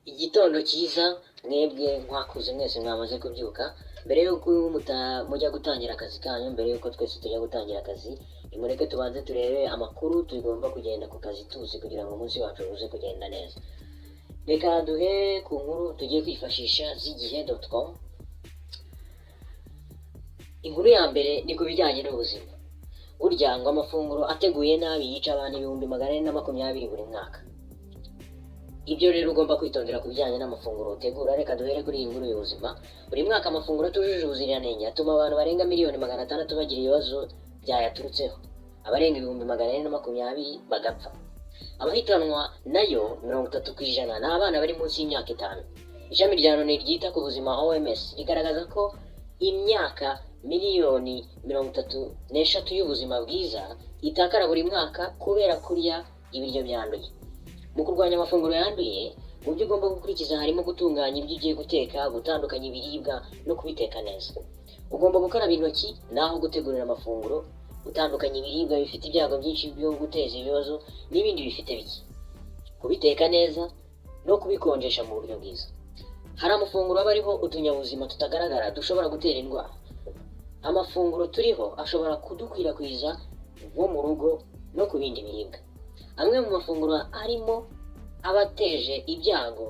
Igitondo cyiza mwebwe mwakuze mwese mwamaze kubyuka, mbere y'uko mujya gutangira akazi kanyu, mbere y'uko twese tujya gutangira akazi, nimureke tubanze turebe amakuru tugomba kugenda ku kazi tuzi kugira ngo umunsi wacu uze kugenda neza. Reka duhere ku nkuru tugiye kwifashisha z'igihe.com. Inkuru ya mbere ni ku bijyanye n'ubuzima. Burya ngo amafunguro ateguye nabi yica abantu 420,000 buri mwaka. Ibyo rero ugomba kwitondera ku bijyanye n'amafunguro utegura. Reka duhere kuri iyi nkuru y'ubuzima. Buri mwaka amafunguro atujuje ubuziranenge atuma abantu barenga miliyoni 600 bagira ibibazo byayaturutseho, abarenga 420,000 bagapfa. Abahitanwa nayo 30% ni abana bari munsi y'imyaka 5. Ishami rya Loni ryita ku buzima OMS rigaragaza ko imyaka miliyoni 33 y'ubuzima bwiza itakara buri mwaka kubera kurya ibiryo byanduye. Mu kurwanya amafunguro yanduye, mu byo ugomba gukurikiza harimo gutunganya ibyo ugiye guteka, gutandukanya ibiribwa no kubiteka neza. Ugomba gukaraba intoki n'aho gutegurira amafunguro, gutandukanya ibiribwa bifite ibyago byinshi byo guteza ibibazo n'ibindi bifite bike, kubiteka neza no kubikonjesha mu buryo bwiza. Hari amafunguro aba ariho utunyabuzima tutagaragara dushobora gutera indwara. Amafunguro turiho ashobora kudukwirakwiza nko mu rugo no ku bindi biribwa. Amwe mu mafunguro arimo aba ateje ibyago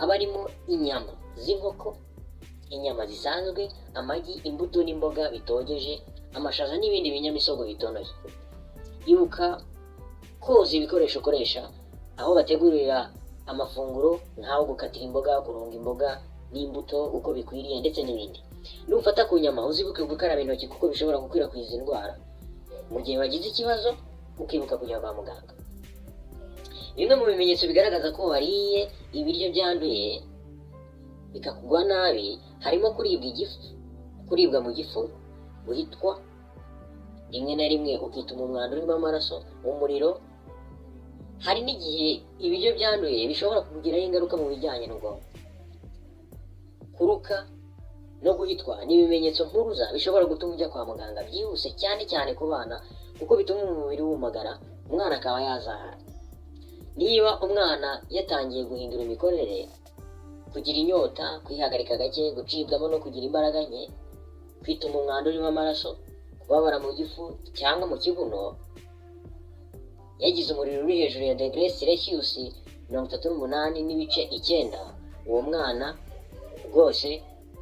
aba arimo inyama z'inkoko, inyama zisanzwe, amagi, imbuto n'imboga bitogeje, amashaza n'ibindi binyamisogwe bitonoye. Ibuka koza ibikoresho ukoresha aho bategurira amafunguro, nk'aho gukatira imboga, kurunga imboga n'imbuto uko bikwiriye ndetse n'ibindi. Nufata ku nyama uzibuke gukaraba intoki kuko bishobora gukwirakwiza indwara. Mu gihe wagize ikibazo ukibuka kujya kwa muganga. Bimwe mu bimenyetso bigaragaza ko wariye ibiryo byanduye bikakugwa nabi harimo kuribwa igifu, kuribwa mu gifu, guhitwa rimwe na rimwe ukituma umwanda urimo amaraso, umuriro. Hari n'igihe ibiryo byanduye bishobora kukugiraho ingaruka mu bijyanye n'ubwonko. Kuruka no guhitwa ni ibimenyetso mpuruza bishobora gutuma ujya kwa muganga byihuse, cyane cyane ku bana, kuko bituma umubiri wumagara, umwana akaba yazahara. Niba umwana yatangiye guhindura imikorere, kugira inyota, kwihagarika gake, gucibwamo no kugira imbaraga nke, kwituma umwanda urimo amaraso, kubabara mu gifu cyangwa mu kibuno, yagize umuriro uri hejuru ya degere Celsius 38.9, uwo mwana rwose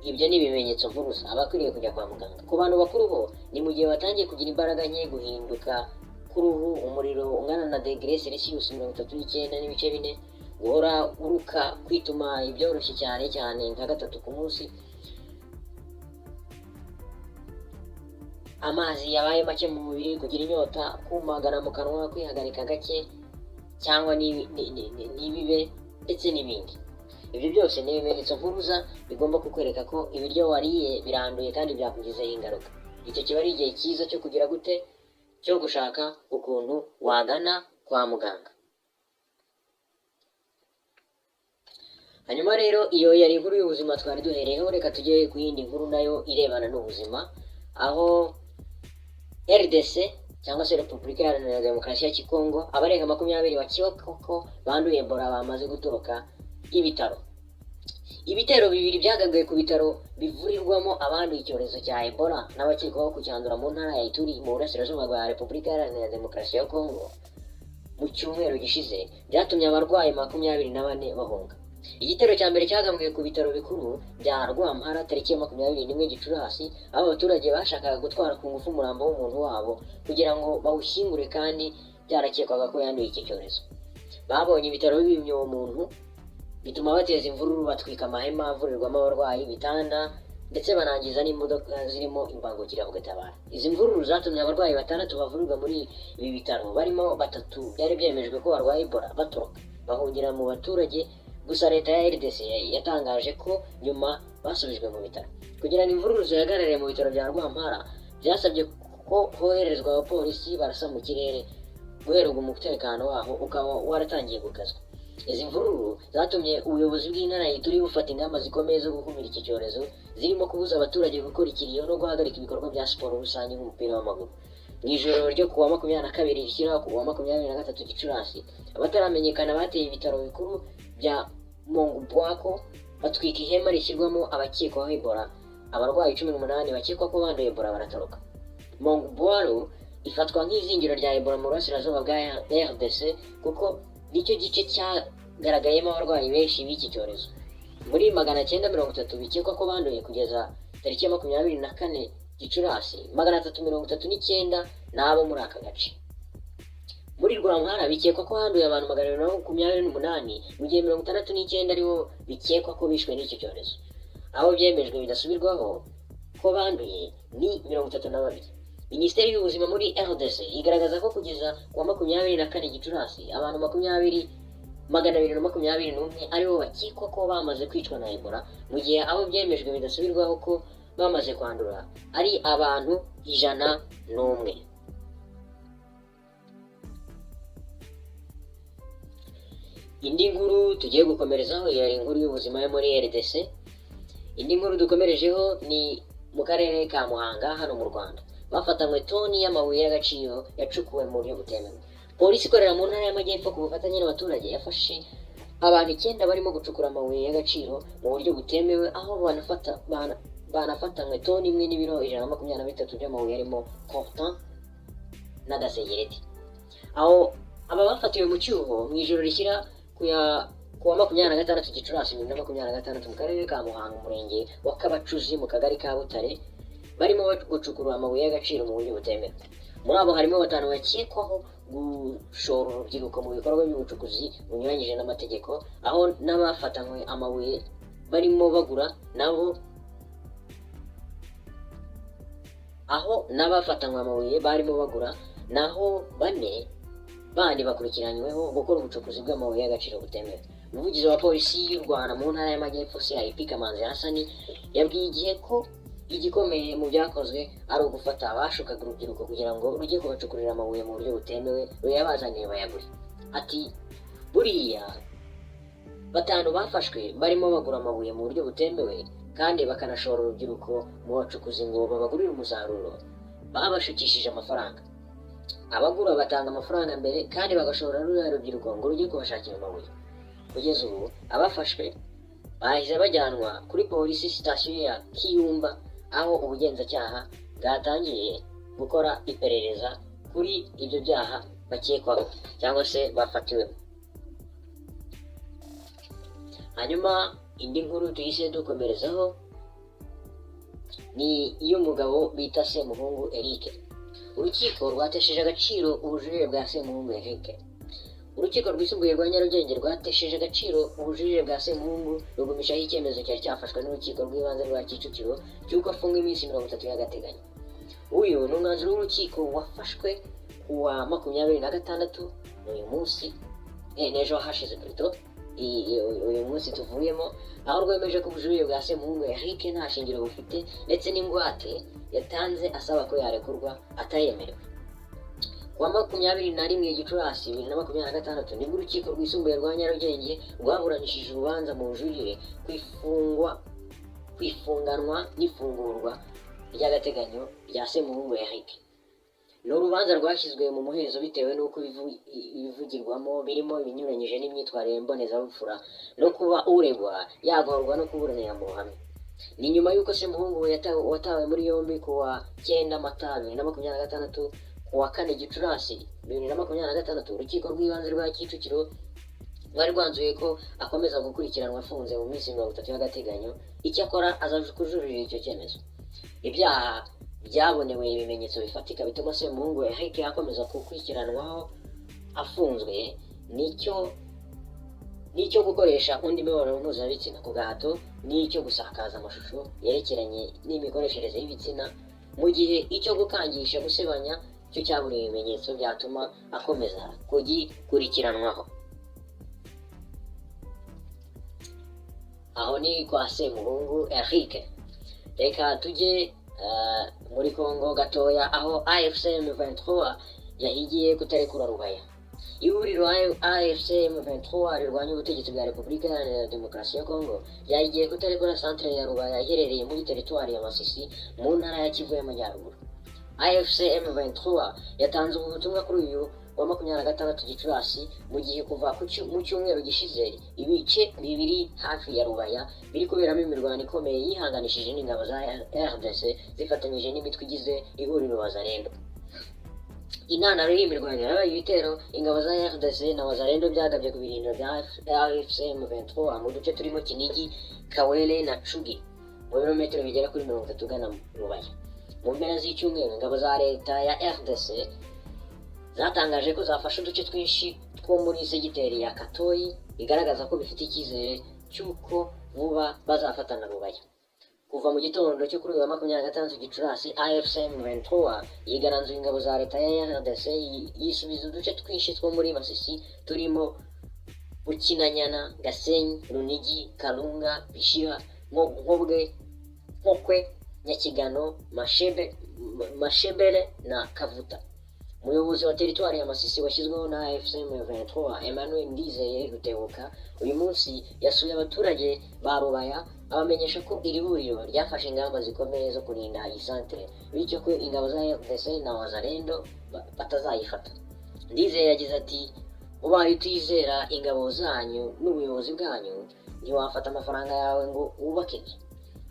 ibyo ni ibimenyetso mpuruza, aba akwiriye kujya kwa muganga. Ku bantu bakuru bo ni mu gihe batangiye kugira imbaraga nke, guhinduka k'uruhu, umuriro ungana na degere Celsius 39.4, guhora uruka, kwituma ibyoroshye cyane cyane nka gatatu ku munsi, amazi yabaye make mu mubiri, kugira inyota, kumagara mu kanwa, kwihagarika gake cyangwa ntibibe ndetse n'ibindi. Ibyo byose ni ibimenyetso mpuruza bigomba kukwereka ko ibiryo wariye biranduye kandi byakugizeho ingaruka. Icyo kiba ari igihe cyiza cyo kugira gute? Cyo gushaka ukuntu wagana kwa muganga. Hanyuma rero iyo yari inkuru y'ubuzima twari duhereyeho. Reka tujye ku yindi nkuru nayo irebana n'ubuzima, aho RDC cyangwa se Repubulika Iharanira Demokarasi ya Kongo abarenga 20 bakekwa ko banduye Ebola bamaze gutoroka ibitaro. Ibitero bibiri byagabwe ku bitaro bivurirwamo abanduye icyorezo cya Ebola n'abakekwaho kucyandura mu ntara ya Ituri mu burasirazuba bwa Repubulika Iharanira Demokarasi ya Kongo mu cyumweru gishize byatumye abarwayi 24 bahunga. Igitero cya mbere cyagabwe ku bitaro bikuru bya Rwampara tariki ya 21 Gicurasi, aho abaturage bashakaga gutwara ku ngufu umurambo w'umuntu wabo kugira ngo bawushyingure kandi byarakekwaga ko yanduye iki cyorezo. Babonye ibitaro bibimye uwo muntu bituma bateza imvururu, batwika amahema avurirwamo abarwayi, ibitanda ndetse banangiza n'imodoka zirimo imbangukiragutabara. Izi mvururu zatumye abarwayi batandatu bavurirwa muri ibi bitaro, barimo batatu byari byemejwe ko barwaye Ebola, batoroka bahungira mu baturage. Gusa leta ya RDC yatangaje ko nyuma basubijwe mu bitaro. Kugira ngo imvururu zihagarare mu bitaro bya Rwampara byasabye ko hoherezwa abapolisi barasa mu kirere. Guhera ubwo umutekano waho ukaba waratangiye gukazwa. Izi mvururu zatumye ubuyobozi bw'intara ya Ituri bufata ingamba zikomeye zo gukumira iki cyorezo, zirimo kubuza abaturage gukora ikiriyo no guhagarika ibikorwa bya siporo rusange nk'umupira w'amaguru. Mu ijoro ryo kuwa 22 rishyira kuwa 23 Gicurasi, abataramenyekana bateye ibitaro bikuru bya Mongubwako batwika ihema rishyirwamo abakekwaho Ebola. Abarwayi 18 bakekwa ko banduye Ebola baratoroka. Mongubwalo ifatwa nk'izingiro rya Ebola mu burasirazuba bwa RDC, kuko nicyo gice cyagaragayemo abarwayi benshi b'iki cyorezo. Muri 930 bikekwa ko banduye kugeza tariki ya 24 Gicurasi, 339 ni abo muri aka gace. Muri Rwampara bikekwa ko handuye abantu 228, mu gihe 69 aribo bikekwa ko bishwe n'iki cyorezo. Abo byemejwe bidasubirwaho ko banduye ni 32. Minisiteri y'Ubuzima muri RDC igaragaza ko kugeza ku wa 24 Gicurasi, abantu 221 aribo bakekwa ko bamaze kwicwa na Ebola, mu gihe abo byemejwe bidasubirwaho ko bamaze kwandura ari abantu 101. Indi nkuru tugiye gukomerezaho yari inkuru y'ubuzima yo muri RDC. Indi nkuru dukomerejeho ni mu karere ka Muhanga hano mu Rwanda. Bafatanywe toni y'amabuye y'agaciro yacukuwe mu buryo butemewe. Polisi ikorera mu ntara y'Amajyepfo ku bufatanye n'abaturage yafashe abantu 9 barimo gucukura amabuye y'agaciro mu buryo butemewe, aho banafatanywe toni imwe n'ibiro 123 by'amabuye arimo coltan n'agasegereti. Aho aba bafatiwe mu cyuho mu ijoro rishyira kuwa 26 Gicurasi 2026 mu karere ka Muhanga, umurenge wa Kabacuzi, mu kagari ka Butare, barimo gucukura amabuye y'agaciro mu buryo butemewe. Muri abo harimo batanu bakekwaho gushora urubyiruko mu bikorwa by'ubucukuzi bunyuranyije n'amategeko, aho n'abafatanywe amabuye barimo bagura nabo aho n'abafatanywe amabuye barimo bagura, naho bane bandi bakurikiranyweho gukora ubucukuzi bw'amabuye y'agaciro butemewe. Umuvugizi wa polisi y'u Rwanda mu ntara y'Amajyepfo, CIP Kamanzi Hasani, yabwiye Igihe ko igikomeye mu byakozwe ari ugufata abashukaga urubyiruko kugira ngo rujye kubacukurira amabuye mu buryo butemewe, ruyabazanire bayagure. Ati buriya batanu bafashwe barimo bagura amabuye mu buryo butemewe kandi bakanashora urubyiruko mu bacukuzi ngo babagurire umusaruro, babashukishije amafaranga. Abagura batanga amafaranga mbere kandi bagashora ruriya rubyiruko ngo rujye kubashakira amabuye. Kugeza ubu abafashwe bahise bajyanwa kuri polisi sitasiyo ya Kiyumba, aho ubugenzacyaha bwatangiye gukora iperereza kuri ibyo byaha bakekwaho cyangwa se bafatiwemo. Hanyuma indi nkuru tuhise dukomerezaho ni iy'umugabo bita Semuhungu Eric. Urukiko rwatesheje agaciro ubujurire bwa Semuhungu Eric. Urukiko rwisumbuye rwa Nyarugenge rwatesheje agaciro ubujurire bwa Semuhungu, rugumishaho icyemezo cyari cyafashwe n'urukiko rw'ibanze rwa Kicukiro cy'uko afungwa iminsi 30 y'agateganyo. Uyu ni umwanzuro w'urukiko wafashwe ku wa 26, ni uyu munsi, n'ejo hashize plutôt, uyu munsi tuvuyemo, aho rwemeje ko ubujurire bwa Semuhungu Eric nta shingiro bufite, ndetse n'ingwate yatanze asaba ko yarekurwa atayemerewe. Ku wa 21 Gicurasi 2026 nibwo urukiko rwisumbuye rwa Nyarugenge rwaburanishije urubanza mu bujurire kwifunganwa n'ifungurwa ry'agateganyo rya Semuhungu Eric. Ni urubanza rwashyizwe mu muhezo bitewe n'uko ibivugirwamo birimo ibinyuranyije n'imyitwarire mbonezabupfura no kuba uregwa yagorwa no kuburanira mu ruhame. Ni nyuma y'uko Semuhungu watawe muri yombi ku wa 9 Mata 2026, ku wa 4 Gicurasi 2026 urukiko rw'ibanze rwa Kicukiro rwari rwanzuye ko akomeza gukurikiranwa afunze mu minsi 30 y'agateganyo, icyakora aza kujuririra icyo cyemezo. Ibyaha byabonewe ibimenyetso bifatika bituma Semuhungu Eric akomeza gukurikiranwaho afunzwe nicyo gukoresha undi mibonano mpuzabitsina ku gahato, n'icyo gusakaza amashusho yerekeranye n'imikoreshereze y'ibitsina, mu gihe icyo gukangisha gusebanya cyo cyaburiwe ibimenyetso byatuma akomeza kugikurikiranwaho. Aho ni kwa Semuhungu Eric. Reka tujye muri Kongo gatoya, aho AFC M23 yahigiye kutarekura Rubaya. Ihuriro AFC M23 rirwanya ubutegetsi bwa Repubulika Iharanira Demokarasi ya Kongo ryahigiye kutarekura centre ya Rubaya iherereye muri teritwari ya Masisi mu ntara ya Kivu y'Amajyaruguru. AFC M23 yatanze ubu butumwa kuri uyu wa 26 Gicurasi, mu gihe kuva mu cyumweru gishize ibice bibiri hafi ya Rubaya biri kuberamo imirwano ikomeye yihanganishije n'ingabo za RDC zifatanyije n'imitwe igize ihuriro Wazalendo. Intandaro y'iyi mirwano yabaye ibitero ingabo za RDC na Wazalendo byagabye ku birindiro bya AFC M23 mu duce turimo Kinigi, Kawele na Cugi, mu birometero bigera kuri 30 ugana Rubaya. Mu mpera z'icyumweru, ingabo za leta ya RDC zatangaje ko zafashe uduce twinshi two muri segiteri ya Katoyi, bigaragaza ko bifite icyizere cy'uko vuba bazafatana Rubaya. Kuva mu gitondo cyo kuri uyu wa 26 Gicurasi, AFC M23 yigaranzuye ingabo za leta ya RDC, yisubiza uduce twinshi two muri Masisi turimo Bukinanyana, Gasenyi, Runigi, Karunga, Bishiha, Nkobwe, Nkokwe, Nyakigano, Mashebere na Kavuta. Umuyobozi wa teritwari ya Masisi washyizweho na AFC M23, Emmanuel Ndizeye Rutebuka, uyu munsi yasuye abaturage ba Rubaya, abamenyesha ko iri huriro ryafashe ingamba zikomeye zo kurinda iyi santere, bityo ko ingabo za RDC na Wazalendo batazayifata. Ndizeye yagize ati: "Ubaye utizera ingabo zanyu n'ubuyobozi bwanyu, ntiwafata amafaranga yawe ngo wubake inzu.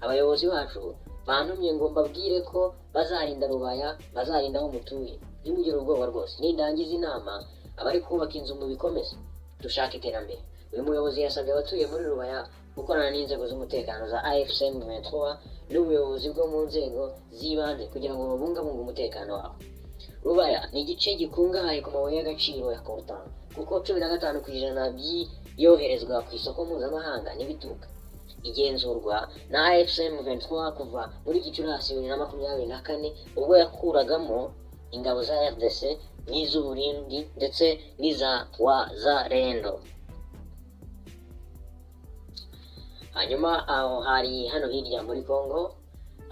Abayobozi bacu bantumye ngo mbabwire ko bazarinda Rubaya, bazarinda aho mutuye. Ntimugire ubwoba rwose. Nindangiza inama, abari kubaka inzu mubikomeze, dushaka iterambere." Uyu muyobozi yasabye abatuye muri Rubaya gukorana n'inzego z'umutekano za AFC M23 n'ubuyobozi bwo mu nzego z'ibanze kugira ngo babungabunge umutekano wabo. Rubaya ni igice gikungahaye ku mabuye y'agaciro ya coltan, kuko 15% by'iyoherezwa ku isoko mpuzamahanga n'ibituruka. Igenzurwa na AFC M23 kuva muri Gicurasi 2024, ubwo yakuragamo ingabo za RDC n'iz'Uburundi ndetse n'iza Wazalendo. Hanyuma aho hari hano hirya muri Congo.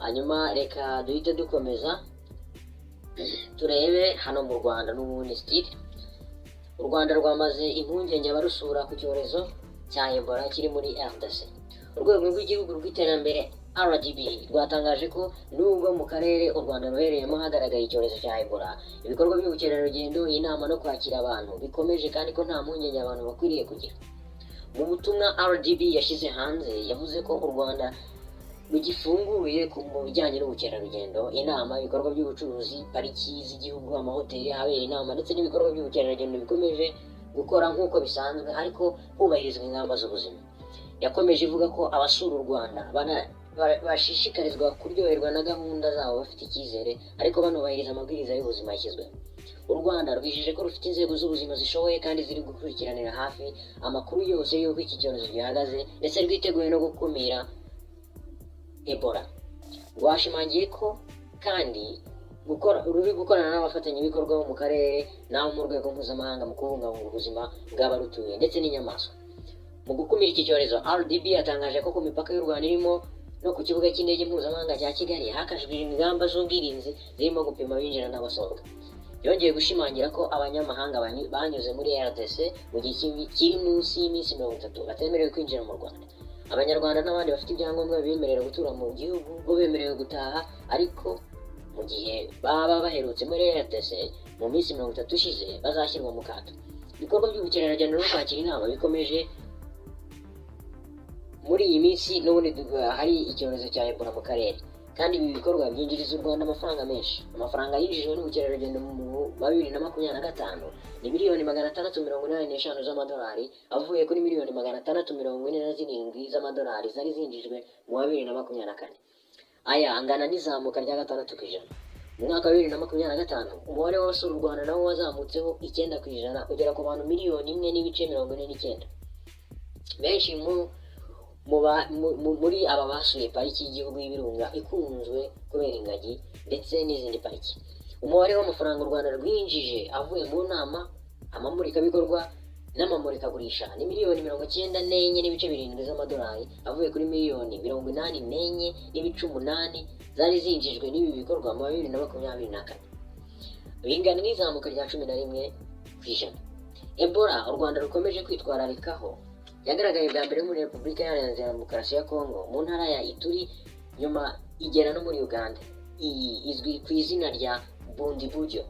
Hanyuma reka duhite dukomeza turebe hano mu Rwanda n'ubundi still. U Rwanda rwamaze impungenge abarusura ku cyorezo cya Ebola kiri muri RDC. Urwego rw'Igihugu rw'Iterambere, RDB, rwatangaje ko nubwo mu karere u Rwanda ruherereyemo hagaragaye icyorezo cya Ebola, ibikorwa by'ubukerarugendo, inama no kwakira abantu bikomeje, kandi ko nta mpungenge abantu bakwiriye kugira. Mu butumwa RDB yashyize hanze, yavuze ko u Rwanda rugifunguye mu bijyanye n'ubukerarugendo, inama, ibikorwa by'ubucuruzi, pariki z'igihugu, amahoteli ahabera inama ndetse n'ibikorwa by'ubukerarugendo bikomeje gukora nk'uko bisanzwe, ariko hubahirizwa ingamba z'ubuzima. Yakomeje ivuga ko abasura u Rwanda bashishikarizwa kuryoherwa na gahunda zabo bafite icyizere, ariko banubahiriza amabwiriza y'ubuzima yashyizweho. U Rwanda rwijeje ko rufite inzego z'ubuzima zishoboye kandi ziri gukurikiranira hafi amakuru yose y'uko iki cyorezo gihagaze, ndetse rwiteguye no gukumira Ebola. Rwashimangiye ko kandi ruri gukorana n'abafatanyabikorwa bo mu karere n'abo mu rwego mpuzamahanga mu kubungabunga ubuzima bw'abarutuye ndetse n'inyamaswa. Mu gukumira iki cyorezo, RDB yatangaje ko ku mipaka y'u Rwanda, irimo no ku kibuga cy'indege mpuzamahanga cya Kigali, hakajijwe ingamba z'ubwirinzi zirimo gupima abinjira n'abasohoka. Yongeye gushimangira ko abanyamahanga banyuze muri RDC mu gihe kiri munsi y'iminsi 30 batemerewe kwinjira mu Rwanda. Abanyarwanda n'abandi bafite ibyangombwa bibemerera gutura mu gihugu bo bemerewe gutaha, ariko mu gihe baba baherutse muri RDC mu minsi 30 ishize bazashyirwa mu kato. Ibikorwa by'ubukerarugendo no kwakira inama bikomeje muri iyi minsi n'ubundi hari icyorezo cya Ebola mu karere, kandi ibi bikorwa byinjiriza u Rwanda amafaranga menshi. Amafaranga yinjijwe n'ubukerarugendo mu wa 2025 ni miliyoni 685 z'amadolari, avuye kuri miliyoni 647 z'amadolari zari zinjijwe mu wa 2024. Aya angana n'izamuka rya 6%. Mu mwaka wa 2025, umubare w'abasura u Rwanda nawo wazamutseho 9%, ugera ku bantu miliyoni 1.49. Benshi mu muri aba basuye Pariki y'Igihugu y'Ibirunga ikunzwe kubera ingagi ndetse n'izindi pariki. Umubare w'amafaranga u Rwanda rwinjije avuye mu nama, amamurikabikorwa n'amamurikagurisha ni miliyoni 94.7 z'amadolari, avuye kuri miliyoni 84.8 zari zinjijwe n'ibi bikorwa mu wa 2024, bingana n'izamuka rya 11%. Ebola u Rwanda rukomeje kwitwararikaho yagaragaye bwa mbere muri Repubulika Iharanira Demokarasi ya Kongo mu ntara ya Ituri, nyuma igera no muri Uganda. Iyi izwi ku izina rya Bundibugyo.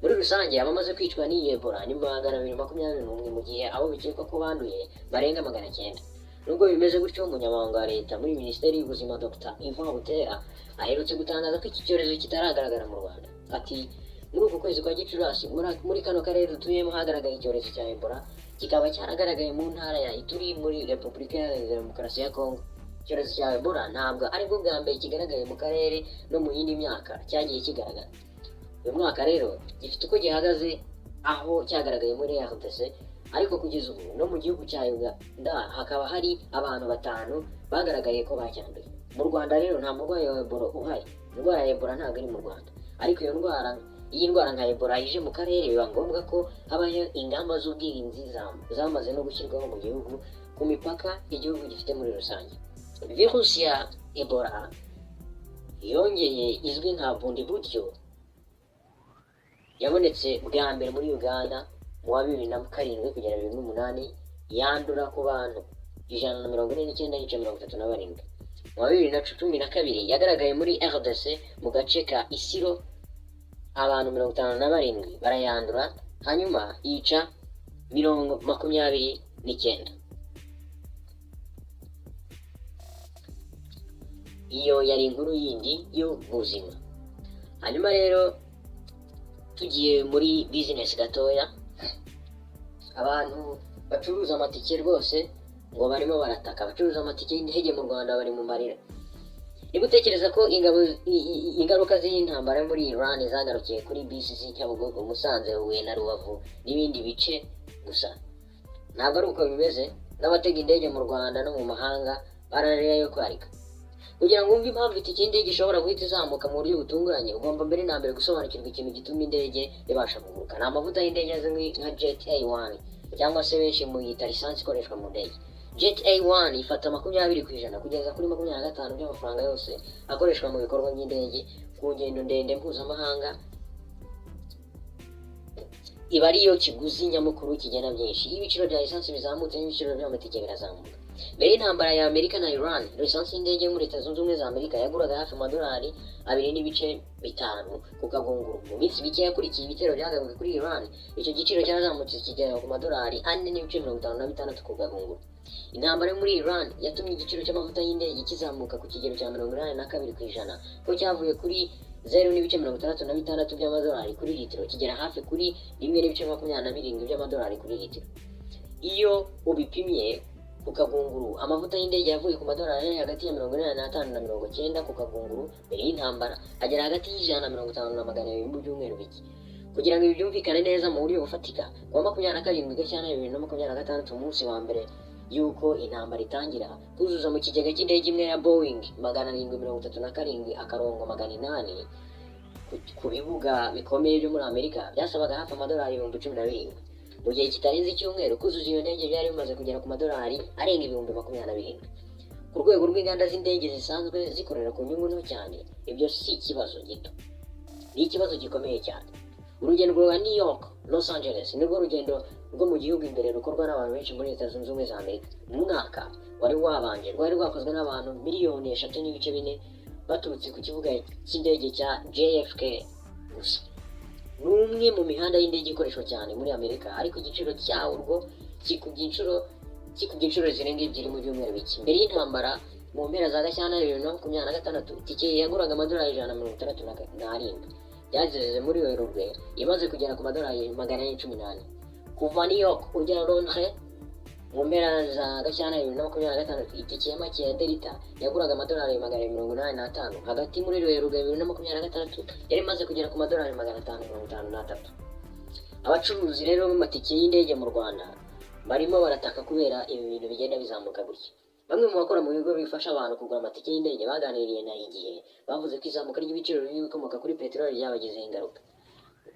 Muri rusange, abamaze kwicwa n'iyi Ebola ni 221, mu gihe abo bikekwa ko banduye barenga 900. Nubwo bimeze gutyo, umunyamabanga wa leta muri Minisiteri y'Ubuzima, Dr Yvan Butera, aherutse gutangaza ko iki cyorezo kitaragaragara mu Rwanda. Ati: "Muri uku kwezi kwa Gicurasi, muri kano karere dutuyemo hagaragaye icyorezo cya Ebola, kikaba cyaragaragaye mu ntara ya Ituri muri Repubulika Iharanira Demokarasi ya Kongo. Icyorezo cya Ebola ntabwo aribwo bwa mbere kigaragaye mu karere, no mu yindi myaka cyagiye kigaragara. Uyu mwaka rero gifite uko gihagaze, aho cyagaragaye muri RDC, ariko kugeza ubu no mu gihugu cya Uganda hakaba hari abantu batanu bagaragaye ko bacyanduye. Mu Rwanda rero nta murwayi wa Ebola uhari. Indwara ya Ebola ntabwo iri mu Rwanda, ariko iyo ndwara, iyi ndwara nka Ebola ije mu karere, biba ngombwa ko habaho ingamba z'ubwirinzi zamaze no gushyirwaho mu gihugu, ku mipaka igihugu gifite muri rusange." Virusi ya Ebola yongeye izwi nka Bundibugyo yabonetse bwa mbere muri Uganda mu wa 2007 kugera 2008, yandura ku bantu 149, yica 37. Mu wa 2012 yagaragaye muri RDC mu gace ka Isiro, abantu 57 barayandura, hanyuma yica 29. Iyo yari inkuru yindi y'ubuzima. Hanyuma rero tugiye muri bizinesi gatoya, abantu bacuruza amatike rwose ngo barimo barataka. Abacuruza amatike y'indege mu Rwanda bari mu marira. Niba utekereza ko ingabo ingaruka z'iyi ntambara yo muri Iran zagarukiye kuri bisi z'i Nyabugogo, Musanze, Huye na Rubavu n'ibindi bice gusa, ntabwo ari uko bimeze. N'abatega indege mu Rwanda no mu mahanga bararira yo kwarika. Kugira ngo wumve impamvu itike y'indege ishobora guhita izamuka mu buryo butunguranye, ugomba mbere na mbere gusobanukirwa ikintu gituma indege ibasha kuguruka. Ni amavuta y'indege azwi nka Jet A1, cyangwa se benshi muyita lisansi ikoreshwa mu ndege. Jet A1 ifata 20% kugeza kuri 25 by'amafaranga yose akoreshwa mu bikorwa by'indege. Ku ngendo ndende mpuzamahanga, iba ariyo kiguzi nyamukuru kigena byinshi. Iyo ibiciro bya lisansi bizamutse, n'ibiciro by'amatike birazamuka. Mbere y'intambara ya Amerika na Iran, lisansi y'indege yo muri Leta Zunze Ubumwe za Amerika yaguraga hafi amadolari 2.5 ku kagunguru. Mu minsi mike yakurikiye ibitero byagabwe kuri Iran, icyo giciro cyarazamutse kigera ku madolari 4.56 ku kagunguru. Intambara yo muri Iran yatumye igiciro cy'amavuta y'indege kizamuka ku kigero cya 82%, ko cyavuye kuri 0.66 by'amadolari kuri litiro kigera hafi kuri 1.27 by'amadolari kuri litiro. Iyo ubipimye ku kagunguru, amavuta y'indege yavuye ku madolari ari hagati ya 85 na 90 ku kagunguru mbere y'intambara, agera hagati y'150 na 200 mu byumweru bike. Kugira ngo ibi byumvikane neza mu buryo bufatika, kuwa 27 Gashyantare 2026, umunsi wa mbere y'uko intambara itangira, kuzuza mu kigega cy'indege imwe ya Boeing 737-800 ku bibuga bikomeye byo muri Amerika byasabaga hafi amadolari 17,000. Mu gihe kitarenze icyumweru, kuzuza iyo ndege byari bimaze kugera ku madolari arenga 27,000. Ku rwego rw'inganda z'indege zisanzwe zikorera ku nyungu nto cyane, ibyo si ikibazo gito, ni ikibazo gikomeye cyane. Urugendo rwa New York Los Angeles nirwo rugendo rwo mu gihugu imbere rukorwa n'abantu benshi muri Leta Zunze Ubumwe za Amerika. Mu mwaka wari wabanje, rwari rwakozwe n'abantu miliyoni 3.4 baturutse ku kibuga cy'indege cya JFK gusa. Ni umwe mu mihanda y'indege ikoreshwa cyane muri Amerika, ariko igiciro cyarwo kikubye inshuro zirenga ebyiri mu byumweru bike. Mbere y'intambara, mu mpera za Gashyantare 2026, itike yaguraga amadolari 167. Byageze muri Werurwe imaze kugera ku madolari 414. Kuva New York ujya Londres mu mpera za Gashyantare 2026, itike ya make ya Delta yaguraga amadolari 285. Hagati muri Werurwe 2026 yari imaze kugera ku madolari 553. Abacuruzi rero b'amatike y'indege mu Rwanda barimo barataka kubera ibi bintu bigenda bizamuka gutya. Bamwe mu bakora mu bigo bifasha abantu kugura amatike y'indege baganiriye na IGIHE bavuze ko izamuka ry'ibiciro by'ibikomoka kuri peteroli ryabagizeho ingaruka.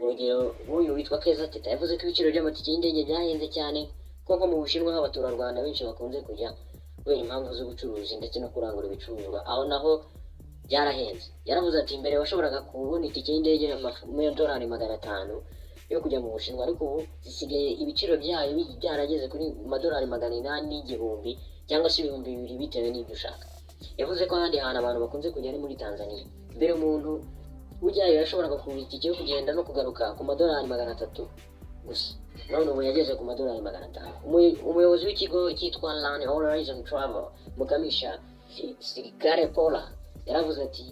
Urugero, nk'uyu witwa Keza Teta yavuze ko ibiciro by'amatike y'indege byahenze cyane, ko nko mu Bushinwa, aho abaturarwanda benshi bakunze kujya kubera impamvu z'ubucuruzi ndetse no kurangura ibicuruzwa, aho naho byarahenze. Yaravuze ati: "Mbere washoboraga kubona itike y'indege y'amadolari 500 yo kujya mu Bushinwa, ariko ubu zisigaye ibiciro byayo byarageze kuri madolari 800 n'igihumbi cyangwa se 2000 bitewe n'ibyo ushaka." Yavuze ko ahandi hantu abantu bakunze kujya ari muri Tanzania. Mbere umuntu Ujyayo yashoboraga kugura itike yo kugenda no kugaruka ku madolari 300 gusa, none ubu yageze ku madolari 500. Umuyobozi w'ikigo cyitwa Land Horizon Travel, Mukamisha Sirikare Paula, yaravuze ati: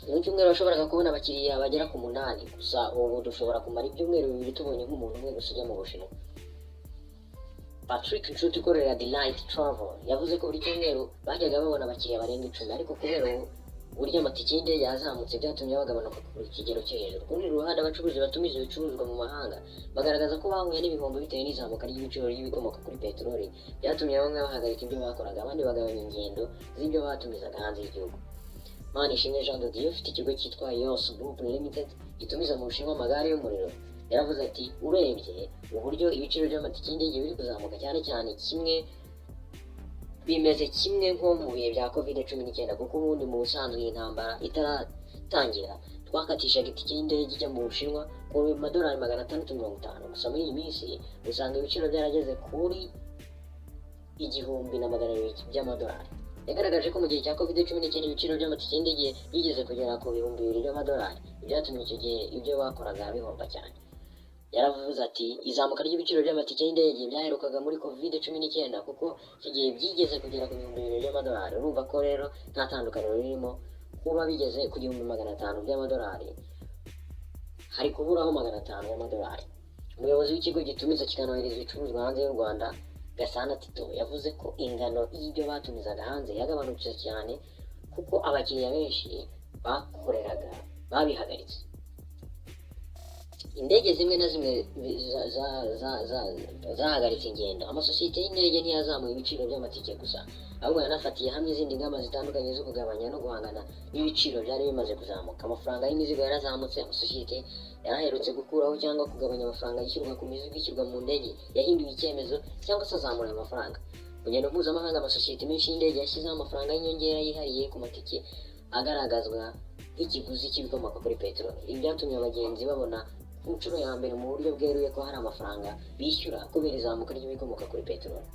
"Mu cyumweru washoboraga kubona abakiriya bagera ku munani gusa, ubu dushobora kumara ibyumweru 2 tubonye nk'umuntu umwe gusa ujya mu Bushinwa." Patrick Nshuti ukorera Delight Travel yavuze ko buri cyumweru bajyaga babona abakiriya barenga 10, ariko kubera ubu uburyo amatike y'indege yazamutse byatumye bagabanuka ku kigero cyo hejuru. Ku rundi ruhande, abacuruzi batumiza ibicuruzwa mu mahanga bagaragaza ko bahuye n'ibihombo bitewe n'izamuka ry'ibiciro ry'ibikomoka kuri peteroli, byatumye bamwe bahagarika ibyo bakoraga, abandi bagabanya ingendo z'ibyo batumizaga hanze y'igihugu. Manishimwe Jean de Dieu ufite ikigo cyitwa Yos Group Limited gitumiza mu Bushinwa amagare y'umuriro yaravuze ati: "Urebye uburyo ibiciro by'amatike y'indege biri kuzamuka cyane cyane, kimwe bimeze kimwe nko mu bihe bya COVID-19, kuko ubundi mu busanzwe iyi ntambara itaratangira twakatishaga itike y'indege ijya mu Bushinwa ku madolari 650, gusa muri iyi minsi usanga ibiciro byarageze kuri 1200 by'amadolari." Yagaragaje ko mu gihe cya COVID-19 ibiciro by'amatike y'indege byigeze kugera ku 2000 by'amadolari, ibyatumye icyo gihe ibyo bakoraga bihomba cyane. Yaravuze ati: "Izamuka ry'ibiciro by'amatike y'indege byaherukaga muri COVID-19, kuko icyo gihe byigeze kugera ku 2000 by'amadolari. Urumva ko rero nta tandukaniro ririmo kuba bigeze ku 1500 by'amadolari, hari kuburaho 500 y'amadolari." Umuyobozi w'ikigo gitumiza kikanohereza ibicuruzwa hanze y'u Rwanda, Gasana Tito, yavuze ko ingano y'ibyo batumizaga hanze yagabanutse cyane kuko abakiriya benshi bakoreraga babihagaritse. Indege zimwe na zimwe zahagaritse ingendo. Amasosiyete y'indege ntiyazamuye ibiciro by'amatike gusa, ahubwo yanafatiye hamwe izindi ngamba zitandukanye zo kugabanya no guhangana n'ibiciro byari bimaze kuzamuka. Amafaranga y'imizigo yarazamutse. Amasosiyete yaraherutse gukuraho cyangwa kugabanya amafaranga yishyurwa ku mizigo ishyirwa mu ndege yahinduye icyemezo cyangwa se azamura ayo mafaranga. Mu ngendo mpuzamahanga, amasosiyete menshi y'indege yashyizeho amafaranga y'inyongera yihariye ku matike agaragazwa nk'ikiguzi cy'ibikomoka kuri peteroli. Ibi byatumye abagenzi babona ku nshuro ya mbere mu buryo bweruye ko hari amafaranga bishyura kubera izamuka ry'ibikomoka kuri peteroli.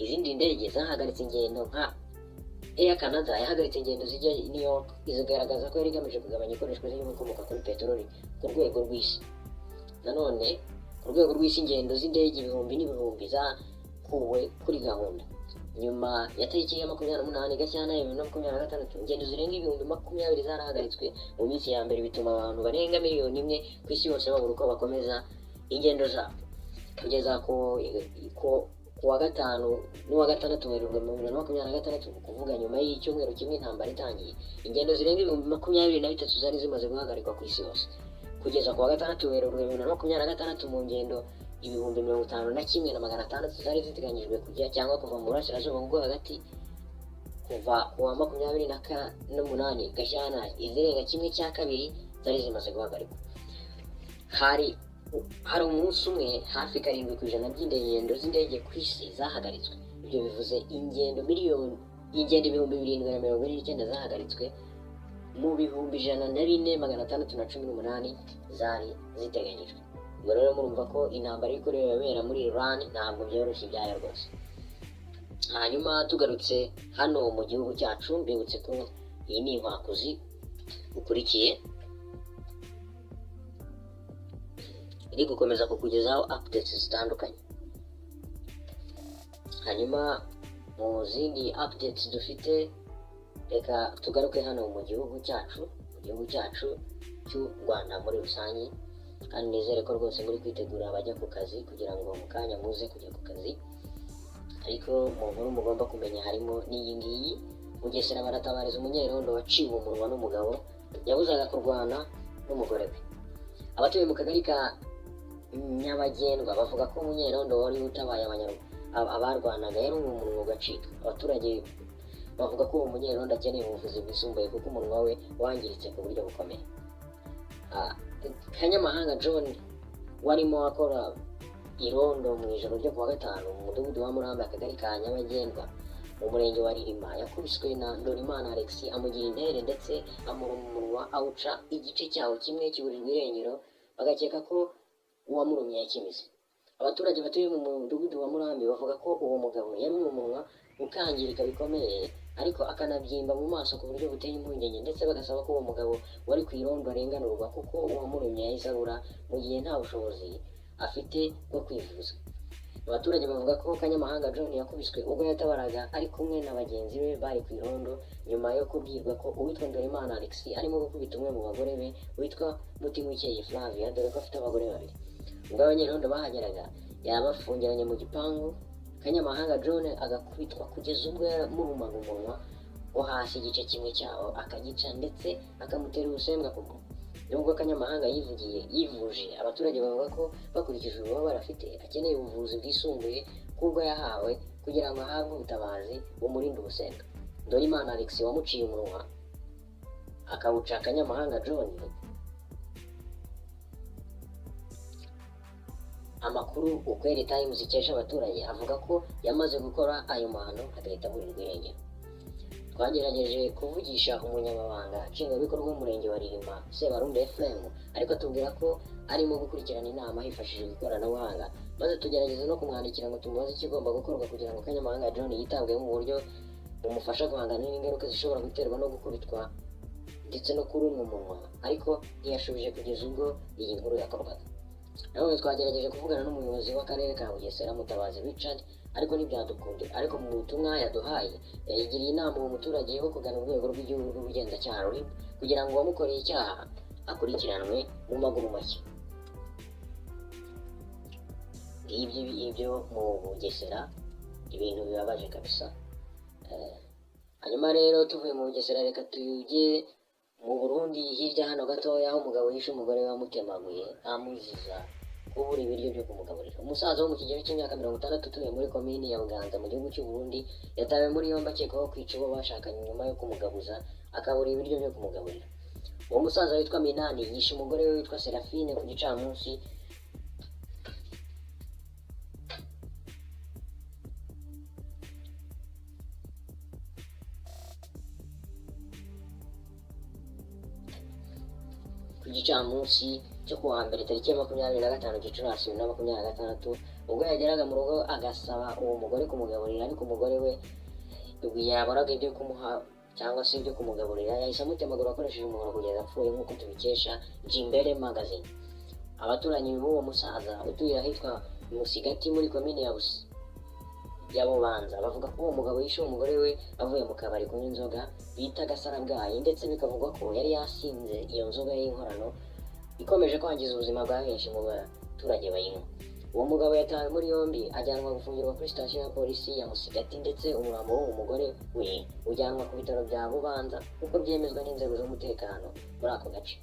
Izindi ndege zahagaritse ingendo, nka Air Canada yahagaritse ingendo zijya i New York, izigaragaza ko yari igamije kugabanya ikoreshwa ry'ibikomoka kuri peteroli ku rwego rw'isi. Nanone ku rwego rw'isi, ingendo z'indege ibihumbi n'ibihumbi zakuwe kuri gahunda nyuma ya tariki ya 28 Gashyantare 2026. Ingendo zirenga 20,000 zarahagaritswe mu minsi ya mbere, bituma abantu barenga miliyoni 1 ku isi yose babura uko bakomeza ingendo zabo. Kugeza ku wa gatanu n'uwa gatandatu Werurwe mu 2026, ni ukuvuga nyuma y'icyumweru kimwe intambara itangiye, ingendo zirenga 23,000 zari zimaze guhagarikwa ku isi hose. Kugeza ku wa gatandatu Werurwe 2026, mu ngendo 51,600 zari ziteganyijwe kujya cyangwa kuva mu burasirazuba bwo hagati kuva ku wa 28 Gashyantare, izirenga kimwe cya kabiri zari zimaze guhagarikwa. Hari umunsi umwe hafi 7% by'ingendo z'indege ku isi zahagaritswe. Ibyo bivuze ingendo 7,049 zahagaritswe mu 104,618 zari ziteganyijwe. Ubwo rero murumva ko intambara iri kureba muri Iran ntabwo byoroshye ibyayo rwose. Hanyuma tugarutse hano mu gihugu cyacu, mbibutse ko iyi ni Inkwakuzi ukurikiye iri gukomeza kukugezaho updates zitandukanye. Hanyuma mu zindi updates dufite, reka tugaruke hano mu gihugu cyacu cy'u Rwanda muri rusange. Kandi nizere ko rwose muri kwitegura abajya ku kazi kugira ngo mu kanya muze kujya ku kazi. Ariko mu nkuru mugomba kumenya harimo n'iyi ngiyi: Bugesera baratabariza umunyerondo waciwe umunwa n'umugabo yabuzaga kurwana n'umugore we. Abatuye mu kagari ka Nyabagendwa bavuga ko umunyerondo wari utabaye abarwanaga yari umunwa ugacika. Abaturage bavuga ko uwo munyerondo akeneye ubuvuzi bwisumbuye kuko umunwa we wangiritse ku buryo bukomeye. Kanyamahanga John warimo akora irondo mu ijoro ryo kuwa gatanu mu mudugudu wa Murambi, akagari ka Nyabagendwa, mu murenge wa Ririma, yakubiswe na Ndorimana Alex amugira intere, ndetse amuruma umunwa awuca igice cyawo kimwe kiburirwa irengero, bagakeka ko uwamurumye yakimize. Abaturage batuye mu mudugudu wa Murambi bavuga ko uwo mugabo yarumwe umunwa. ukangirika bikomeye, ariko akanabyimba mu maso ku buryo buteye impungenge, ndetse bagasaba ko uwo mugabo wari ku irondo arenganurwa kuko uwamurumye yahise abura mu gihe nta bushobozi afite bwo kwivuza. Abaturage bavuga ko Kanyamahanga John yakubiswe ubwo yatabaraga ari kumwe na bagenzi be bari ku irondo, nyuma yo kubwirwa ko uwitwa Ndorimana Alexis arimo gukubita umwe mu bagore be witwa Mutimukeye Flavia, dore ko afite abagore babiri. Ubwo abanyerondo bahageraga yabafungiranye mu gipangu, Kanyamahanga John agakubitwa kugeza ubwo yamurumaga umunwa wo hasi igice kimwe cyawo akagica, ndetse akamutera ubusembwa ku munwa. Nubwo Kanyamahanga yivugiye yivuje, abaturage bavuga ko bakurikije ububabare afite akeneye ubuvuzi bwisumbuye kubwo yahawe kugira ngo ahabwe ubutabazi bumurinda ubusembwa. Ndorimana Alex wamuciye umunwa akawuca Kanyamahanga John, amakuru Ukweli Times ikesha abaturage avuga ko yamaze gukora ayo mahano agahita aburirwa irengero. Twagerageje kuvugisha umunyamabanga nshingwabikorwa w'umurenge wa Rilima, Sebarundi Ephraim, ariko atubwira ko arimo gukurikirana inama hifashishijwe ikoranabuhanga, maze tugerageza no kumwandikira ngo tumubaze ikigomba gukorwa kugira ngo Kanyamahanga John yitabweho mu buryo bumufasha guhangana n'ingaruka zishobora guterwa no gukubitwa ndetse no kurumwa umunwa, ariko ntiyashubije kugeza ubwo iyi nkuru yakorwaga. Nanone twagerageje kuvugana n'umuyobozi w'akarere ka Bugesera, Mutabazi Richard, ariko ntibyadukundira. Ariko mu butumwa yaduhaye yagiriye inama uwo muturage wo kugana urwego rw'igihugu rw'ubugenzacyaha RIB kugira ngo uwamukoreye icyaha akurikiranwe mu maguru mashya. Ngibyo ibyo mu Bugesera, ibintu bibabaje kabisa. Hanyuma rero tuvuye mu Bugesera reka tujye mu Burundi hirya hano gatoya, aho umugabo yishe umugore we wamutemaguye amuziza kubura ibiryo byo kumugaburira. Umusaza wo mu kigero cy'imyaka 60 utuye muri komini ya Buganza mu gihugu cy'u Burundi yatawe muri yombi akekwaho kwica uwo bashakanye nyuma yo kumugabuza akabura ibiryo byo kumugaburira. Uwo musaza witwa Minani yishe umugore we witwa Serafine ku gicamunsi cyo kuwa mbere tariki ya 25 Gicurasi 2026, ubwo yageraga mu rugo agasaba uwo mugore kumugaburira, ariko umugore we ubwo yaboraga ibyo kumuha cyangwa se ibyo kumugaburira yahise amutemagura akoresheje umuhoro kugeza apfuye, nk'uko tubikesha Jimbere Magazine. Abaturanyi b'uwo musaza utuye ahitwa Musigati muri komini ya Bubanza bavuga ko uwo mugabo yishe umugore we avuye mu kabari kunywa inzoga bita Gasarabwayi, ndetse bikavugwa ko yari yasinze iyo nzoga y'inkorano ikomeje kwangiza ubuzima bwa benshi mu baturage bayinywa. Uwo mugabo yatawe muri yombi ajyanwa gufungirwa kuri sitasiyo ya polisi ya Musigati, ndetse umurambo w'uwo mugore we ujyanwa ku bitaro bya Bubanza nk'uko byemezwa n'inzego z'umutekano muri ako gace.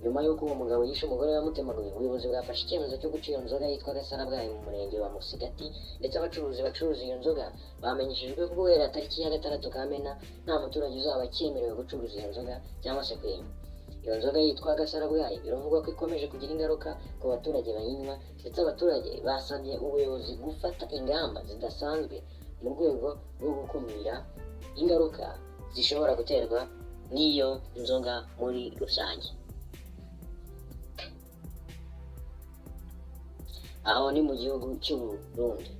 Nyuma y'uko uwo mugabo yishe umugore wamutemaguye, ubuyobozi bwafashe icyemezo cyo guca iyo nzoga yitwa Gasarabwayi mu murenge wa Musigati, ndetse abacuruzi bacuruza iyo nzoga bamenyeshejwe ko guhera tariki ya 6 Kamena nta muturage uzaba acyemerewe gucuruza iyo nzoga cyangwa se kuyinywa. Iyo nzoga yitwa Gasarabwayi biravugwa ko ikomeje kugira ingaruka ku baturage bayinywa, ndetse abaturage basabye ubuyobozi gufata ingamba zidasanzwe mu rwego rwo gukumira ingaruka zishobora guterwa n'iyo nzoga muri rusange. Aho ni mu gihugu cy'u Burundi.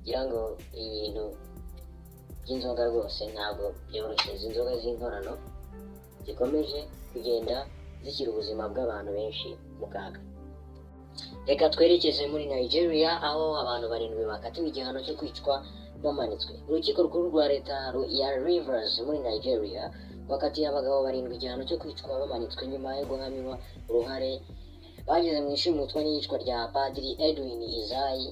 Ngira ngo ibintu by'inzoga rwose ntabwo byoroshye. Izi nzoga z'inkorano zikomeje kugenda zishyira ubuzima bw'abantu benshi mu kaga. Reka twerekeze muri Nigeria, aho abantu 7 bakatiwe igihano cyo kwicwa bamanitswe. Urukiko rukuru rwa leta ya Rivers muri Nigeria rwakatiye abagabo 7 igihano cyo kwicwa bamanitswe nyuma yo guhamywa uruhare bagize mu ishimutwa n'iyicwa rya Padiri Edwin Isai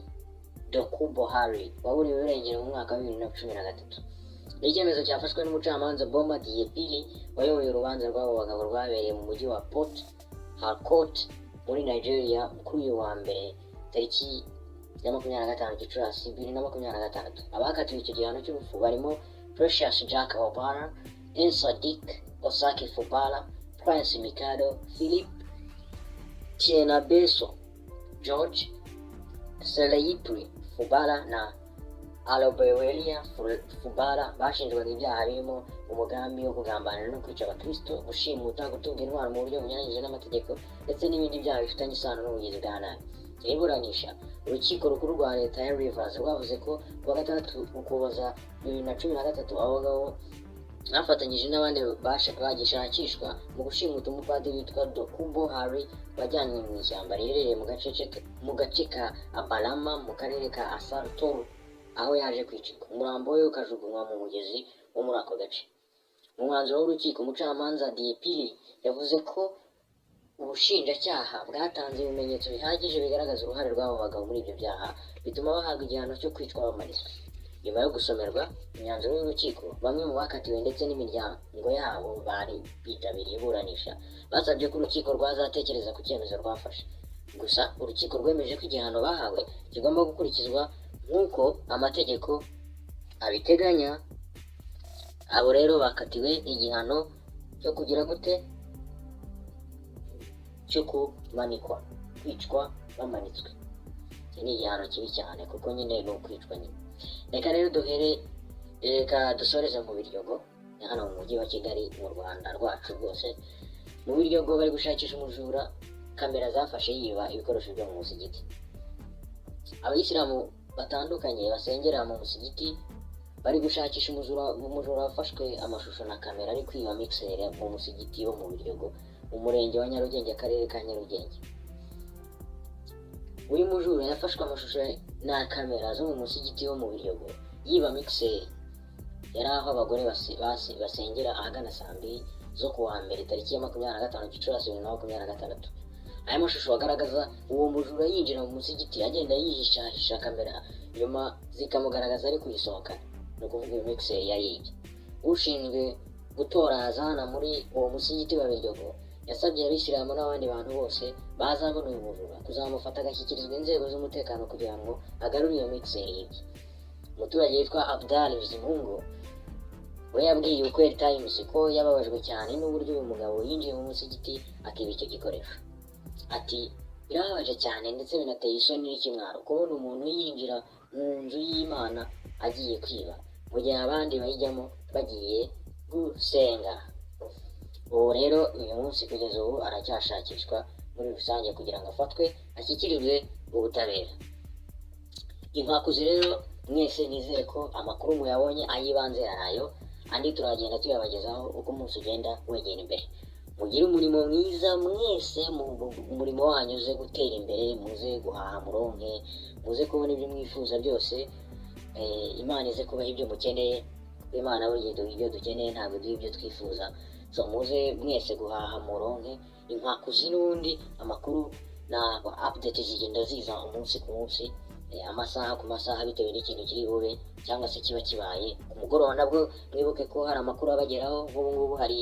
Dokubo Harry waburiwe irengero mu mwaka wa 2013. Ni icyemezo cyafashwe n'umucamanza Boma Diepili wayoboye urubanza rw'abo bagabo rwabereye mu mujyi wa Port Harcourt muri Nigeria kuri uyu wa mbere tariki ya 25 Gicurasi 2026. Abakatiwe icyo gihano cy'urupfu barimo Precious Jack Obara, Ensa Dick Osaki Fubara, Prince Mikado, Philip Tienabeso, George Seleipri Fubara na Alobewelia Fubara. Bashinjwaga ibyaha birimo umugambi wo kugambanira no kwica abakristo, gushimuta, gutunga intwaro mu buryo bunyuranyije n'amategeko, ndetse n'ibindi byaha bifitanye isano n'ubugizi bwa nabi. Iburanisha, Urukiko Rukuru rwa Leta ya Rivers rwavuze ko kuwa gatandatu, Ukuboza 2013, abo bagabo bafatanyije n'abandi bagishakishwa mu gushimuta umupadiri witwa Dokubo Harry wajyanywe mu ishyamba riherereye mu gace ka Abalama mu karere ka Asari Toru, aho yaje kwicirwa, umurambo we ukajugunywa mu mugezi wo muri ako gace. Mu mwanzuro w'urukiko, umucamanza Diepiri yavuze ko ubushinjacyaha bwatanze ibimenyetso bihagije bigaragaza uruhare rw'abo bagabo muri ibyo byaha, bituma bahabwa igihano cyo kwicwa bamanitswe. Nyuma yo gusomerwa imyanzuro y'urukiko, bamwe mu bakatiwe ndetse n'imiryango yabo bari bitabiriye iburanisha basabye ko urukiko rwazatekereza ku cyemezo rwafashe. Gusa urukiko rwemeje ko igihano bahawe kigomba gukurikizwa nk'uko amategeko abiteganya. Abo rero bakatiwe igihano cyo kugira gute? Cyo kumanikwa, kwicwa bamanitswe. Iki ni igihano kibi cyane kuko nyine ni ukwicwa nyine. Reka rero duhere, reka dusoreze mu Biryogo, ni hano mu Mujyi wa Kigali, mu Rwanda rwacu rwose. Mu Biryogo bari gushakisha umujura kamera zafashe yiba ibikoresho byo mu musigiti. Abayisilamu batandukanye basengera mu musigiti bari gushakisha umujura wafashwe amashusho na kamera ari kwiba mixer mu musigiti wo mu Biryogo, mu Murenge wa Nyarugenge, Akarere ka Nyarugenge. Uyu mujura yafashwe amashusho na kamera zo mu musigiti wo mu Biryogo yiba mixer. Yari aho abagore basengera ahagana saa 2 zo kuwa mbere, tariki ya 25 Gicurasi 2026. Aya mashusho agaragaza uwo mujura yinjira mu musigiti, agenda yihishahisha kamera, nyuma zikamugaragaza ari kuyisohokana, ni ukuvuga iyo mixer yayibye. Ushinzwe gutora azana muri uwo musigiti wa Biryogo yasabye abayisilamu n'abandi bantu bose bazabona uyu mujura kuzamufata agashyikirizwa inzego z'umutekano kugira ngo agarure iyo mixer yibye. Umuturage witwa Abdal Bizimungu we yabwiye Ukweli Times ko yababajwe cyane n'uburyo uyu mugabo yinjiye mu musigiti akiba icyo gikoresho. Ati: "Birababaje cyane, ndetse binateye isoni n'ikimwaro kubona umuntu yinjira mu nzu y'Imana agiye kwiba, mu gihe abandi bayijyamo bagiye gusenga." Ubu rero uyu munsi kugeza ubu aracyashakishwa muri rusange kugira ngo afatwe ashyikirizwe ubutabera. Inkwakuzi rero mwese, nizere ko amakuru muyabonye, ay'ibanze yarayo, andi turagenda tuyabagezaho uko umunsi ugenda wegera imbere. Mugire umurimo mwiza mwese, mu umurimo wanyu uze gutera imbere, muze guhaha muronke, muze kubona ibyo mwifuza byose. Imana ize kubaha ibyo mukeneye, kuko Imana burya iduha ibyo dukeneye, ntabwo iduha ibyo twifuza. So muze mwese guhaha muronke. Inkwakuzi n'ubundi amakuru na update zigenda ziza umunsi ku munsi, amasaha ku masaha, bitewe n'ikintu kiri bube cyangwa se kiba kibaye. Ku mugoroba nabwo mwibuke ko hari amakuru abageraho, nk'ubu ngubu hari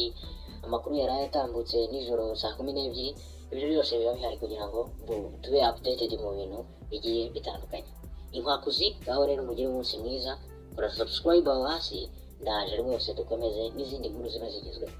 amakuru yari yatambutse nijoro saa 12. Ibyo byose biba bihari kugira ngo tube updated mu bintu bigiye bitandukanye. Inkwakuzi, ngaho rero mugire umunsi mwiza. Kora subscribe aho hasi, ndaje rwose dukomeze n'izindi nkuru ziba zigezweho.